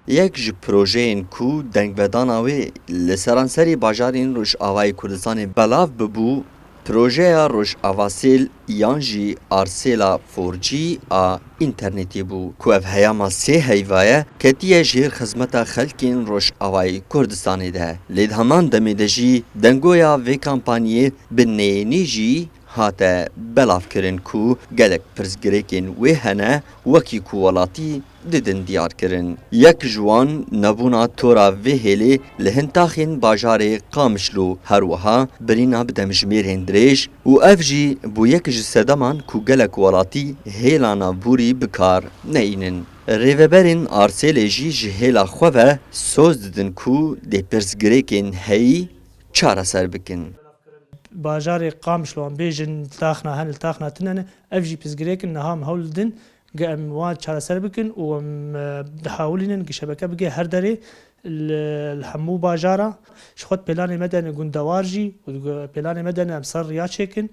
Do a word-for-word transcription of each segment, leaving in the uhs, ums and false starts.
Yek ji projeyên ku dengvedana wê li seranserî bajarên Rojavayê Kurdistanê belav bibû, projeya Rojava Sêl yan jî Arsêla four G a înternetê bû, ku ev heyama sê heyva ye, ketiye jêr xizmeta xelkên Rojavayê Kurdistanê de. Lê di heman demê de jî dengoya vê kampanyê bi neyênî jî hate belavkirin ku gelek pirsgirêkên wê hene, wekî ku welatî didin diyarkirin. Yek ji wan nebûna tora vê hêlê li hin taxên bajarê Qamişlo, her wiha birîna bi demjimêrên dirêj û ev jî bû yek ji sedeman ku gelek welatî hêla navbûrî bi kar neînin. Rêveberên Arsêlê jî ji hêla xwe ve soz didin ku dê pirsgirêkên heyî çareser bikin. Bajarê Qamişlo, em bêjin, li taxna hene, li taxna tune ne, ev jî pirsgirêk in, niha em hewl didin, gi em wan çareser bikin û em, e, dihewilînin gi şebeke bige her derê li, li hemû bajara. Ji xwe di pêlanê me de ne gundewar jî û di pêlanê me de ne em ser riya çêkin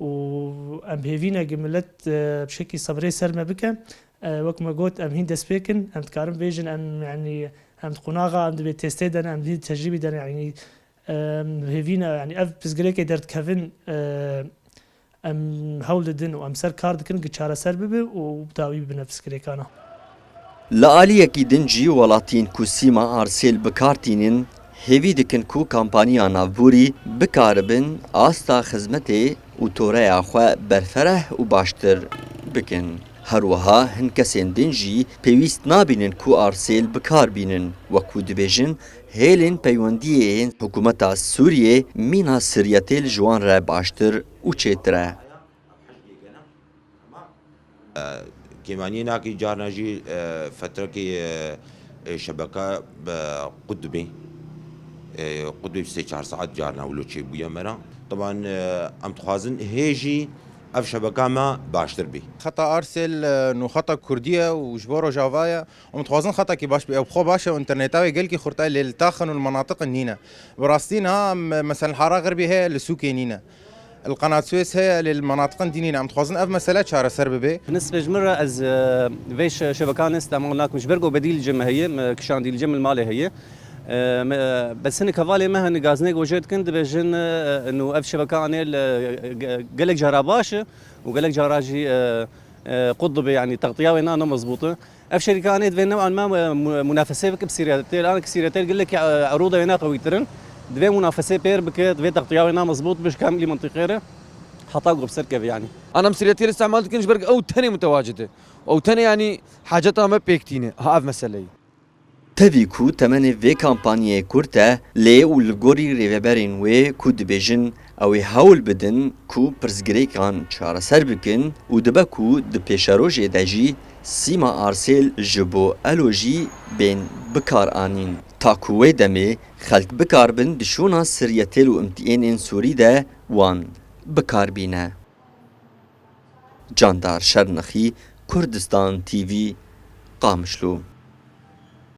û em hêvî ne gi milet, e, bi şekî sebrê ser me bike. E, wek me got, em hîn dest pê kin, em dikarin bêjin, em, yanî, em di qunaxa, em di bê testê de ne, em di tecrîbî de ne, yanî, Em, hêvî ne, yanî ev pirsgirêkê derdikevin, e, em hewl didin û em ser kar dikin, gi çareser bibe û dawî bibine pirsgirêkana. Li aliyekî din jî welatiyên ku sîma Arsêl bi kar tînin, hêvî dikin ku kampanya navbûrî bikaribin asta xizmetê û toreya xwe berfereh û baştir bikin. Her wiha hin kesên din jî pêwîst nabînin ku Arsêl bi kar bînin. Wek ku dibêjin, hêlên peywendiyê yên hikûmeta Sûriyê mîna Siryetêl ji wan re baştir û çêtir e. Kêmaniyê nakî carna jî, e, fetrekê, e, e, şebeke bi qut dibê. E, qut dibê sê çar saet carna wilo çêbûye me re. Teban, e, em dixwazin hê jî ev şebeka me baştir bê. Xeta Arsêl, e, nû xeta Kurdî ye û ji bo Rojava ye. Em dixwazin xetekî baş bê. Ew bi xwe baş e û înterneta wê gelkî xurt e, lê li taxin û li menatiqin nîne. Bi rastî niha em, meselen, li Hara Xirbî heye, li sûkê nîne. Li Qenat Suêz heye, lê li menatiqin dî nîne. Em dixwazin ev mesele çareser bibe. Bi nisbê ji min re ez, e, vê şe-, şebekanê îstehmal nakim. Ji ber ku bedîl li cem me heye, me kişandî li cem li malê heye. E, me, bes hinek hevalê me hene gazinê ku jê dikin, dibêjin, e, nû ev şebekanê li, e, ge-, gelek cara baş e û gelek cara jî, e, e, qut dibe, yanî textiya wê na ne mezbût e. Ev şerîkanê divê new'an me, e, mu-, munafesê bike bi Sîrya. Têl an ki Sîrya têl gelek, e, eroda wê ne qewîtir in. Divê munafesê pêr bike, divê textiya wê ne mezbût be ji kamilî mintîqê re. Heta ku bi ser keve, yanî. An em Sîrya têl îstehmal dikin ji ber ku ew tenê mutewacid e. Ew tenê, yanî, haceta me pêk tîne. Ha ev meseleyê. Tevî ku temenê vê kampanyayê kurt e, lê û li gorî rêveberên wê ku dibêjin ew ê hewl bidin ku pirsgirêkan çareser bikin û dibe ku di pêşerojê de jî sîma Arsêl ji bo elo jî bên bikaranîn. Ta ku wê demê xelk bikaribin di şûna Siryetêl û MTN'ên Sûrî de wan bikar bîne. Candar Şernexî, Kurdistan T V, Qamişlo.